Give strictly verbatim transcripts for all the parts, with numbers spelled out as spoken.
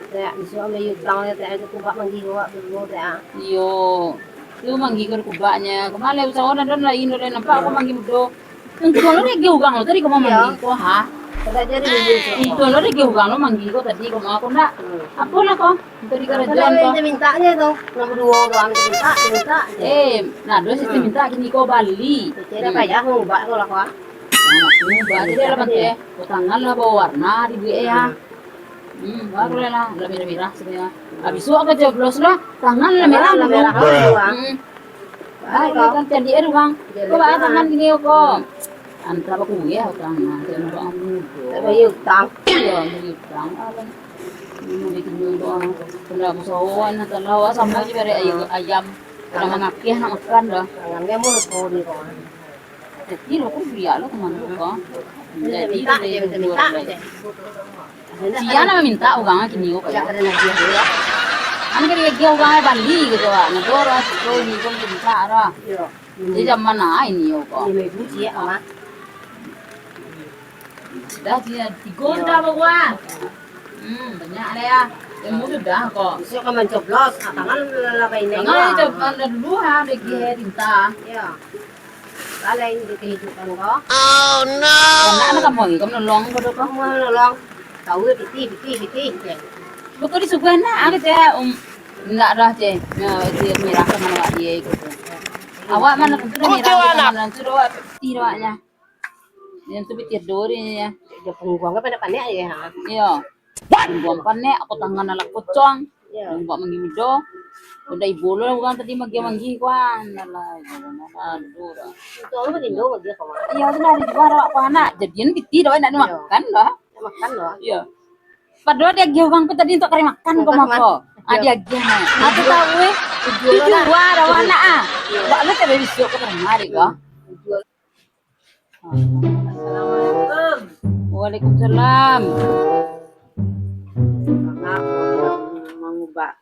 Tek, bisuak ambo utang, Tek, tu kubak manggih kubak dulu, Tek. Iyo. Tu manggih ko kubaknyo. Kama lai usaho nan don lain, don lain nampak ko manggih mudo. Untuang lo diagiah urang lo tadi ko manggih ko, ha? Untuang lo diagiah urang lo manggih ko tadi ko, ma ko ndak? Hmm. Apolah ko? Minta dikarajoan ko. Minta-minta je tu. Nombor duo tu, minta-minta, minta je. Eh, nah, duo sistem minta kini ko bali. Kecil dah payah mangubak ko lah ko, ah. Nah, mangubak jadi lah bantu eh. Ko tangan lah bawarna di duit eh, ah. Hmm, baru lah, lah merah-merah sebenarnya. Habis tu aku coblos lah, tangan lah merah dulu. Merah dulu, ah. Hmm. Ah, iyo kan, caliak eh, urang. Ko baa tangan kini ko. Antah bakuliah utang, nah, jangan urang mudo. Tak bayar utang. Iyo, bayar utang. Alah. Ini bikin dulu doang. Kena usaha, nah, kalau awak samo je bare ayam. Kena mangakiah nak makan dah. Tangan dia mau lupa ni, kawan. Jadi lo ko biak lo kama ko. Jadi minta lo je, minta, minta je. Sia lah minta urang kini ko. Anu kini lagi urang bali gitu ah. Nah, tu urang tu ni ko minta lah. Iyo. Jadi zaman nah ini yo ko. Lima ribu ciek, Mak. Sudah dia tigo dah bawa. Hmm, banyak lah ya. Ilmu sudah ko. Bisuak ka mancoblos, ah, tangan lah bainai. Tangan lah coblos dulu ha, bagi tinta. Iyo. Lalai di kehidupan ko. Oh no. Anak-anak kamu lagi, kamu nolong ko doh ko? Kamu nolong. Tahu pitih, pitih, pitih. Bukan disuguh anak, ah, kata, um, indak dah, ceh. Nah, dia merah sama awak dia, gitu. Awak mana tentu dah merah, gitu, mana tentu dah awak pitih awaknya. Yang tu pitih duri, ya. Dia pungguang kan panek-panek aja, ha? Iya. Buang panek, aku tangan anak pocong. Iyo. Buang manggih mudo. Udah ibo lo urang tadi manggih-manggih kuan. Alah, aduh dah. Itu orang Indo manggih kawan. Iya, tu lah dijual awak kuan nak. Jadian pitih dah, nak dimakan dah. Nak makan dah. Iya. Padahal diagiah urang pun tadi untuak kari makan ko mako. Ah, diagiah nah. Aku tahu eh. Dijual dah awak nak ah. Buat lo tak bisa ko pernah dek ko. Assalamualaikum. Waalaikumsalam. Mangubak.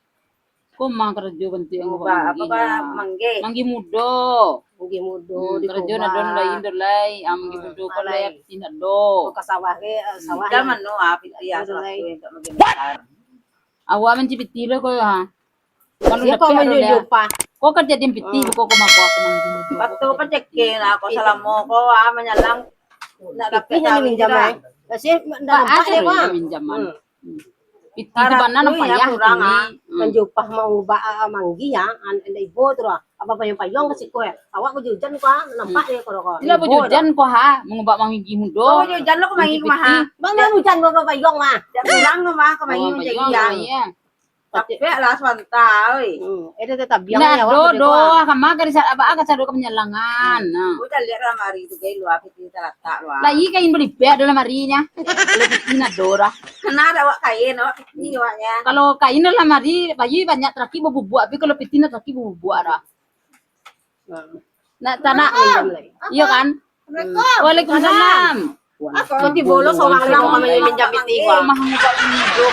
Ko ma karajo bantuak mangubak, apo, manggih? Manggih mudo. Manggih mudo. Hmm, karajo nak don lain, don lai. Ah, manggih mudo ko lai, piti nak do. Ka sawah ke, eh, sawah. Dah mano ah, piti ah, sawah tu untuak manggih mudo. Awak manci piti lo ko ha. Kalau sia dapek ko ado manjupah. Ko kan jadi pitih, bukan ko mako aku manggih. Batua pacekik lah, ko salamo ko, ah, manyalang. Nak dapek pitih yang minjam, eh. Kasi ndak nampak dia, Bang. Minjaman. Hmm. Pitih tu bana nampak ya, kurang, ah. Manjupah mangubak, ah, manggih ya, an-, anda ibo tu lah. Apa payung-payung ka siko ya? Awak bajujan ko, ah, nampak dia ko. Itulah bajujan ko ha, mangubak manggih mudo. Oh, bajujan lo ko manggih kumaha? Bang, bajujan ko payung mah. Dak kurang ko mah, ko manggih manjadi ya. Tapi lah sabanta, oi. Hmm, eh, dah tabiang. Nah, ya, awak do, do, ah, kama ka di sa-, apa, ka sado ka panyalangan. Hmm. Nah. Udah lihat lah mari tu, gai, luar pitih talatak luar. Lai kain balipek dalam marinya. Kalau pitih nak do dah. Kena ada awak kain, awak pitih awaknya. Kalau kain dalam mari, bayi banyak taraki babubuak, tapi kalau pitih nak taraki babubuak dah. Nak tanak. Iyo kan? Waalaikumsalam. Jadi bolos orang-orang minjam pitih ko. Mah muka mudo.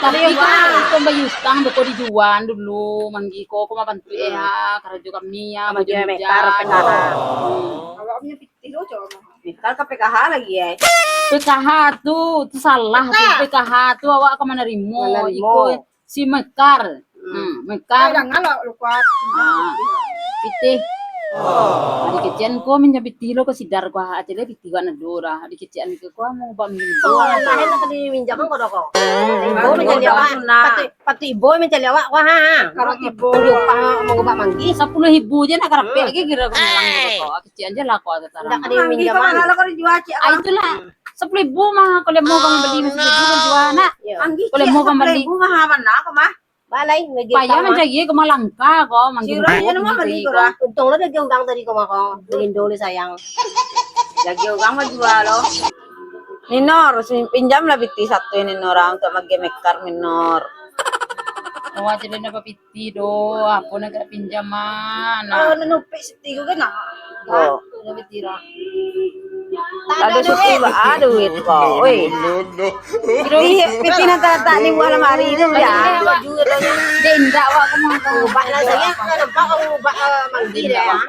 Tapi kan itu bayutang tu ko dijual dulu, manggih ko, ko mabantu eh, karajo kami ya, manggih mekar sekarang. Awak punya pitih tu coba. Mekar ka P K H lagi eh. P K H tu, tu salah tu. P K H tu awak ka manarimo. Manarimo. Iko si mekar. Hmm. Hmm, mekar. Eh, jangan lah, lupa. Ah, pitih. Oh. Adi kecian ko minjam pitih lo ko sidar ko, ah, cele pitih ko anak dura. Adi kecian ko, ko mau bam gitu. Oh, lain nak diminjam ko dah ko. Ibo minjam awak. Patut, patut ibo minjam awak ko, ha, ha. Kalau ibo. Yo, pa, mau bam manggih. Sapuluah ribu je nak karapek lagi kira ko bilang ko. Kecian je lah ko, kata orang. Ndak diminjam. Kalau ko dijual, cik. Ah, itulah. Sapuluah ribu mah, kalau mau kamu beli, masih ribu kan jual, nak. Iyo. Kalau mau kamu beli. Sapuluah ribu mah, mana ko mah? Balai, lagi payah utang, mancari ke malangka ko, manggil. Sirah je nama beli ko lah. Untung lo diagiah urang tadi ko mako. Bagindo lo sayang. Diagiah urang mah jual lo. Ninor, si-, pinjam lah pitih satu Ninor, ah, untuak manggih mekar Ninor. Awak jadi dapat pitih do, apo nak pinjaman. Oh, nak nupik siti ko kan, ah. Oh. Nak pitih lah. Ado suti ba, ah, duit ko, oi. Pitih, pitih nan talatak di buah lamari tu, ya. Dek indak awak ko mah. Ubak lah saya, kan nampak ubak, eh, manggih dia, ya.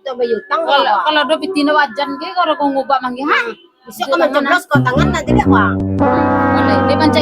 Kita bayutang. Kalau, kalau ado pitih nan wajan ke, kalau ko ngubak manggih, ha? Bisuak ka mancoblos ko tangan nan jadi awak. Boleh. Dia bancak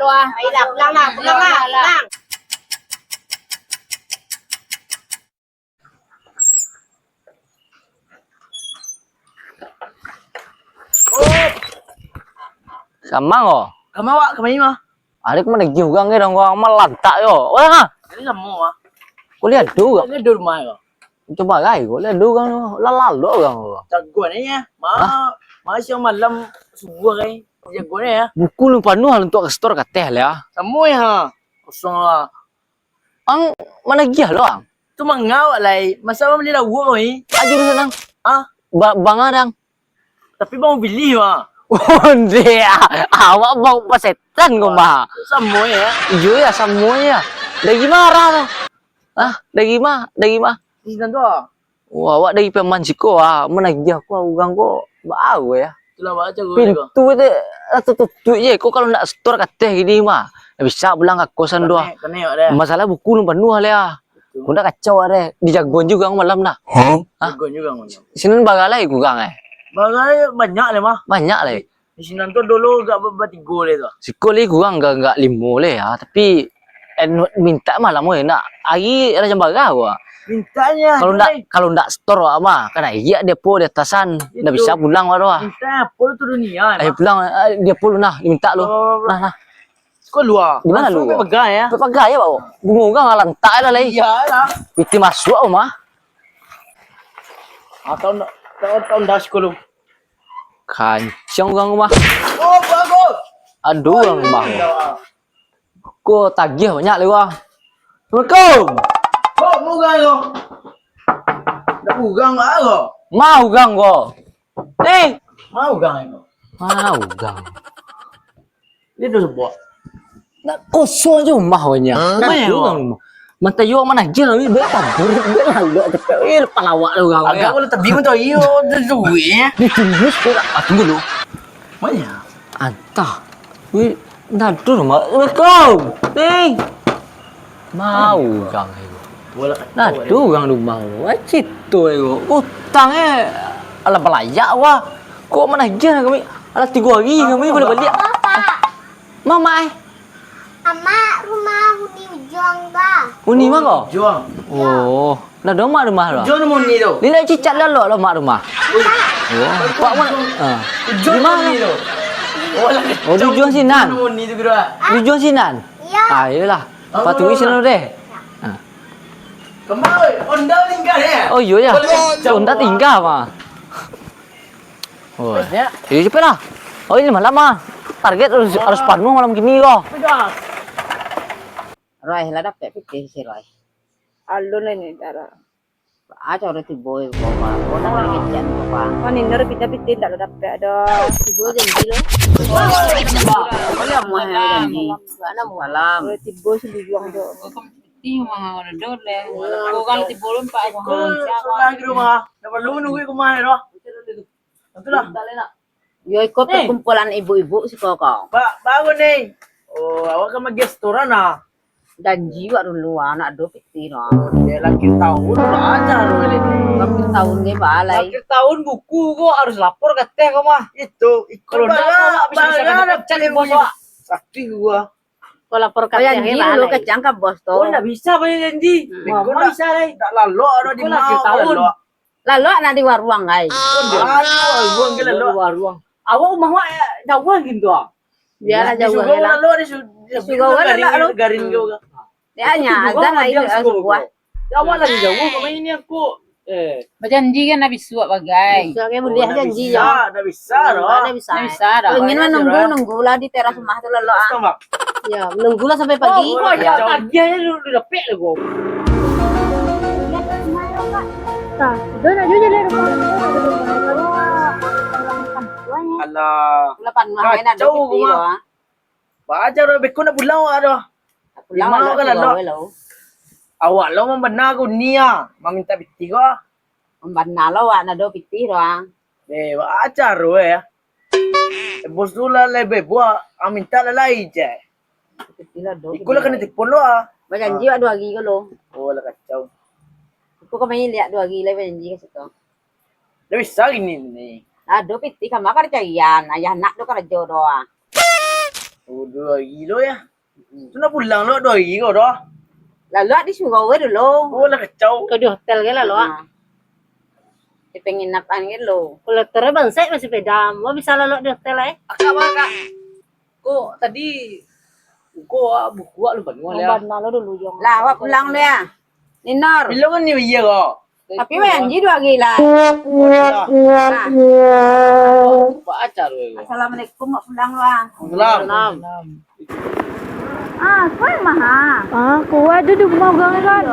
lo ah. Ayolah, pulang lah, pulang lah, pulang. Samang ko. Kama awak kama ni mah? Adik mana giuh gang ke dong, orang malantak yo. Wah. Ini samo ah. Kau lihat tu. Ini di rumah yo. Coba gai kau lihat tu gang tu. Lalu gang tu. Jago ni ya. Ma, ma siang malam subuh gai. Jago ni ya. Buku lu panuh untuk ke store kateh lah. Samo ya. Kosong lah. Ang managiah lo ang. Tu mangawak lai. Masalah bali lauak kau ni. Aja urusan ang. Ah, ba banga dang. Tapi bang pilih mah. Onde ah. Awak bau pasetan kau mah. Samo ya. Iyo ya, samo ya. Dari mana tu? Ah, dari mana? Dari mana? Di sinan tu ah. Wah, awak dari Piaman siko ah, managiah ko urang ko baa ya. Itulah baa caro ko. Pintu tu lah tatutuik je. Ko kalau ndak setor kateh gini mah, ndak bisa pulang ka kosan tu ah. Kanai, kanai awak deh. Masalah buku nu panuh lah ah. Betul. Ko ndak kacau ah deh. Dijagoan juo urang malam nah. Hah? Jagoan juo urang malam. Sinan bara lai urang eh? Bara banyak lah mah. Banyak lai. Di sinan tu dulu agak ba-, batigo lai tu. Siko lai kurang agak, agak limo lai ya, tapi eh, nu-, mintak malam weh nak. Ari lah jam bara wah. Mintaknyo kalau ndak, kalau ndak setor wah mah, kan iya dia po di atasan, ndak bisa pulang wah tu ah. Mintak apo tu dunia. Ayo pulang, eh, dia po lu nah, mintak lu. Oh. Nah, nah. Siko lua. Di mana lu? Pagar ya. Pagar ya, Pak. Bungo urang lantak lah lai. Iyalah. Piti masuk rumah. Ah, tahun, tahun, tahun dah sekolah. Kancang urang rumah. Oh, bagus. Aduh, urang rumah. Ko tagiah banyak lai wah. Assalamualaikum. Ko murah lo. Dak urang lah lo. Ma urang ko. Eh, ma urang ko. Ma urang. Dia tu sebuah. Nak kosong je rumah awaknyo. Hah? Mana urang rumah? Mata yo mana je ni, dia tabur, dia lalok ke tak. Eh, lepas lawak tu urang. Agak urang tapi mata yo tu duit eh. Dia tunggu sikit. Ah, tunggu dulu. Mana? Antah. Wih, ndak ada rumah. Assalamualaikum. Ni. Mau urang ni. Ndak ada urang rumah. Wah, cito yo. Utang eh. Alah balayak wah. Kok mana je kami? Alah tiga hari kami boleh balik. Bapak. Mama eh. Amak rumah huni ujuang ka. Huni mah ko? Ujuang. Oh, nah do mak rumah lo. Ujuang huni tu. Ni nak cicak lalu lo mak rumah. Oh, pak mana? Ah. Ujuang huni tu. Oh, di ujuang sinan. Huni tu kira. Di ujuang sinan. Iya. Ah, iyalah. Patut sinan deh. Ah. Kemau, onda tinggal ya? Oh iyo ya. Onda tinggal mah. Oh. Iyo, cepatlah. Oh, ini malam ah. Target harus, harus panuh malam kini ko. Roy, lah dapek pitih si Roy. Alun ini, Dara. Ah, caro tibo ko, Pak. Orang lagi kecek ko, Pak. Oh, Nindor pindah pitih ndak lo dapek ado. Tibo janji lo. Boleh amuah janji. Salam. Boleh tibo sendiri juang tu. Pitih mah orang dole. Orang tibo lo empat orang. Sudah di rumah. Dak perlu nunggu ke rumah doh. Itulah. Yo, iko perkumpulan ibu-ibu siko ko. Ba-, baru ni. Oh, awak kan magiah setoran ah. Janji wak dulu ah, nak ado pitih no. Dia lagi tahun lah aja tu kali ni. Lagi tahun dia balai. Lagi tahun buku ko harus lapor ka ateh ko mah. Itu, iko kalau ndak, awak bisa kena pecat bos awak. Sakti gua. Ko lapor ka ateh. Janji dulu kecek ka bos tu. Oh, ndak bisa bayar janji. Iko ndak bisa lai. Ndak lalok ado di mah. Lagi tahun. Lalok nak di waruang ai. Aduh, waruang ke lalok? Waruang. Awak rumah awak jauah gitu ah. Bialah jauah lah. Lalok di su-, di surau kan garing, lalok. Garing ke orang. Dia hanya azan lai subuah. Ya awak lagi jauah kok main ni aku. Eh. Bajanji kan nak bisuak bagai. Bisuak kan boleh janji ya. Ndak bisa doh. Ndak bisa. Ndak bisa doh. Kalau ingin menunggu, nunggulah di teras rumah tu lalok ah. Ya, menunggulah sampai pagi. Oh, ya. Tadi aja lu, lu dapek lah gua. Nah, udah nak juga jalan rumah. Alah. Lapan rumah main ada kacau gitu rumah. Baa caro beko nak pulang awak tu? Pulang awak kan lalok. Awak lo mambana ko ni ah, maminta pitih ko. Mambana lo awak nak do pitih doang. Eh, baa caro eh. Bos tu lah lai bebua, ah, minta lah lai je. Iko lah kena telepon lo ah. Bajanji awak duo hari ko lo. Oh, lah kacau. Iko kami lihat duo hari lai bajanji ka situ. Dah bisa gini ni. Ado pitih, kama ka dicarian, ayah nak do karajo doh. Oh, duo hari lo ya. Tu nak pulang lo duo hari ko doh. Lalok di surau we dulu. Oh, lah kacau. Ko di hotel ke lalok ah. Di penginapan ke lo. Kalau terus bansaik masih sepeda, mau bisa lalok di hotel eh. Akak mah, Kak. Ko tadi, ko, ah, buku awak lo panuah lai. Lah, awak pulang dulu ya. Ninor. Bilo kan ni iya ko? Tapi bajanji duo hari lah. Baa caro ko? Assalamualaikum, awak pulang lah. Salam. Ah, kuat mah. Ah, kuat duduk mau gang kan.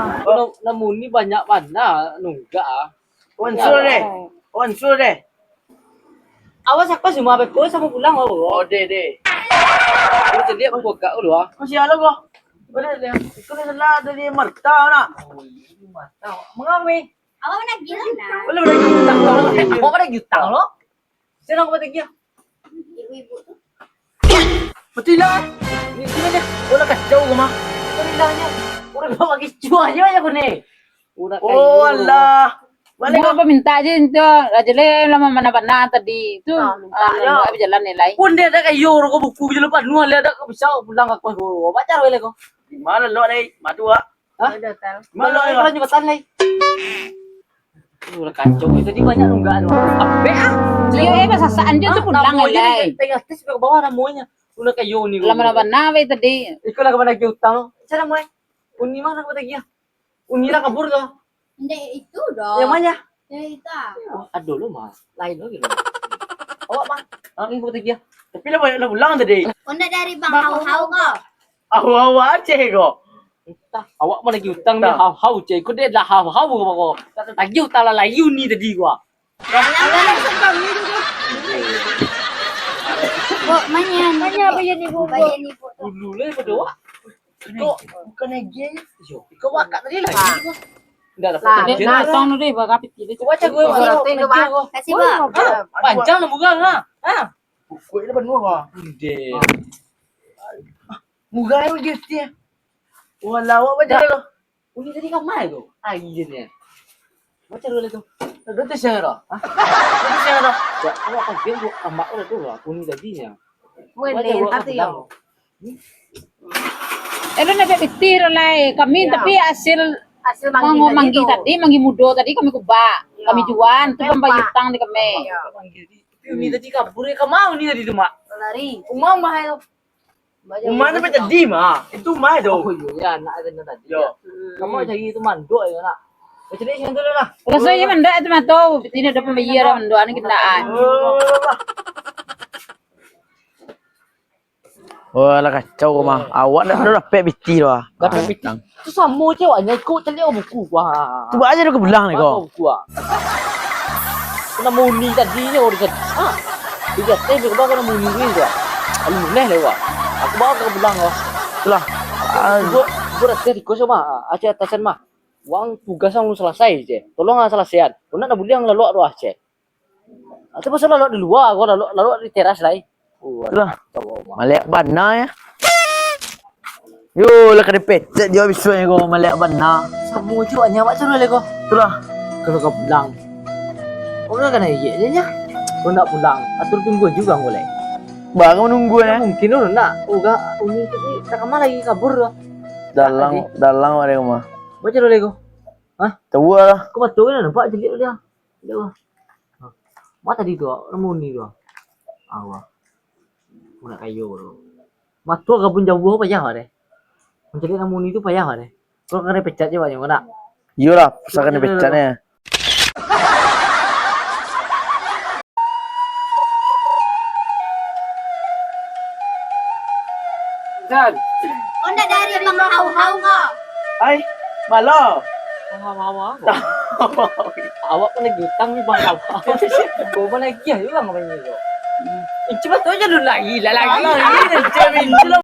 Namun ni banyak bana nunggak ah. Wan Sur deh. Wan Sur deh. Awas aku semua beko samo pulang awak. Oh, deh, deh. Aku tadi aku buka dulu ah. Masih ada ko. Boleh lihat. Itu dah salah dari Marta nak. Oh, ini Marta. Mengapa? Awak mana gila nak? Boleh, boleh utang lo. Awak mana utang lo? Saya nak kata dia. Ibu-ibu tu. Betul lah. Ni sini dia. Orang kacau ke mah? Orang dah nya. Orang bawa bagi cuah je aku ni. Oh, alah. Balik ko. Paminta je tu. Raja le lama mana-mana tadi. Tu. Ah, minta ah, yo. Jalan ni lai. Pun dia ada kayo rokok buku je lupa. Nuah le ada kau bisa pulang ke kos guru. Baca wele ko. Di mana lo lai? Matu ah. Hah? Di hotel. Mana lo lai? Kalau jembatan lai. Udah kacau. Tadi banyak nunggak tu. Ape ah? Iyo, eh, basasaan je tu pulang lai. Tengah tes ke bawah namanya. Udah kayo ni. Lama-lama na weh tadi. Iko lah kemana ke utang? Cara mai. Uni mana kau tadi ya? Uni lah kabur tu. Ndek itu doh. Yang mana? Yang itu ah. Oh, aduh lo mah. Lain lagi lo. Awak mah. Ah, ini kau tadi ya. Tapi lah banyak lah pulang tadi. Kau ndak dari Bang Hau-Hau kau? Hau-Hau Aceh kau. Entah, awak mah lagi utang ni Hau-Hau cek. Kau dia lah Hau-Hau kau kau. Tak tertagih utang lah layu ni tadi gua. Kok manya? Manya apa ya ni bu? Dulu lah pada awak. Kok bukan lagi? Yo, kau wakak tadi lah. Ndak dapat. Lah, nah, tong tu deh, bagapi tidak. Kau baca gue. Kasih, Bang. Panjang lah bukan lah. Ha. Buku ni penuh ah. Deh. Murah lagi dia. Walau awak baca tu. Uni tadi kamai tu. Ai je ni. Baca dulu tu. Dulu tu siapa dah? Hah? Dulu tu siapa dah? Ya, awak kan dia buat amak orang tu lah. Uni tadi nya. Mending tapi yo. Eh, lu nak pitih tu lai. Kami tapi hasil hasil manggih tadi, manggih mudo tadi kami kubak. Kami juan tu kan bayar utang di kami. Tapi Uni tadi kabur, eh, ka ma Uni tadi tu, Mak? Lari. Umah, Mak, ayo. Umah tu jadi, Mak. Itu Mak tu. Oh, iyo, ya, anak ada tadi. Yo. Kamu cari itu mandok ya, nak. Kau cari yang tu lah. Raso iyo mandok itu mah tu. Tidak ada pembayar mandok, anak kita. Oh, lah. Wah, lah kacau rumah. Awak dah, dah dapek pitih tu ah. Dapek pitih. Samo ceweknyo iko caliak buku. Wah. Cubo ajo dulu ka pulang lai ko. Buku ah. Kena muni tadi nyo urusan. Ah. Tigo teh dia kena muni ni tu. Lalu muneh lai wah. Aku bao ka pulang ko. Itulah. Buat buat teh di kos mah. Aceh atasan mah. Wang tugas ang salasai je. Tolong ang salasaian. Kau nak buliang laluak tu ah, ceh. Atau pasal laluak di lua, gua laluak laluak di teras lai. Itulah. Maliak bana ya. Yo, lah ka dipecat jo bisuak ko, maliak bana. Samo jo nyo awak tu lai ko. Itulah. Kalau ka pulang. Kau kan kena ijek je nya. Kau nak pulang, atur tunggu juga kau lai. Bang, kau nunggu ya. Mungkin lu nak. Uga uni tu tak kamar lagi kabur tu. Dalang, dalang awak di rumah. Baca dulu lai ko. Hah? Tahu lah. Kau batul kan nampak jelik dia. Dia. Mah tadi tu, namo ni tu. Awak. Aku nak kayo tu. Mato ka pun jauah payah deh. Mencari namo ni tu payah deh. Kau kena pecat je banyak nak. Iyolah, pasal kena pecat ni. Jan. Kau ndak dari mangahau-hau ko? Ai, malo. Mangahau-hau ko? Awak pun lagi utang ni bang awak. Kau pun lagi ya, ulang apa ini ko? Inci betul je lu lagi, lah lagi. Alah, ini inci, inci lah.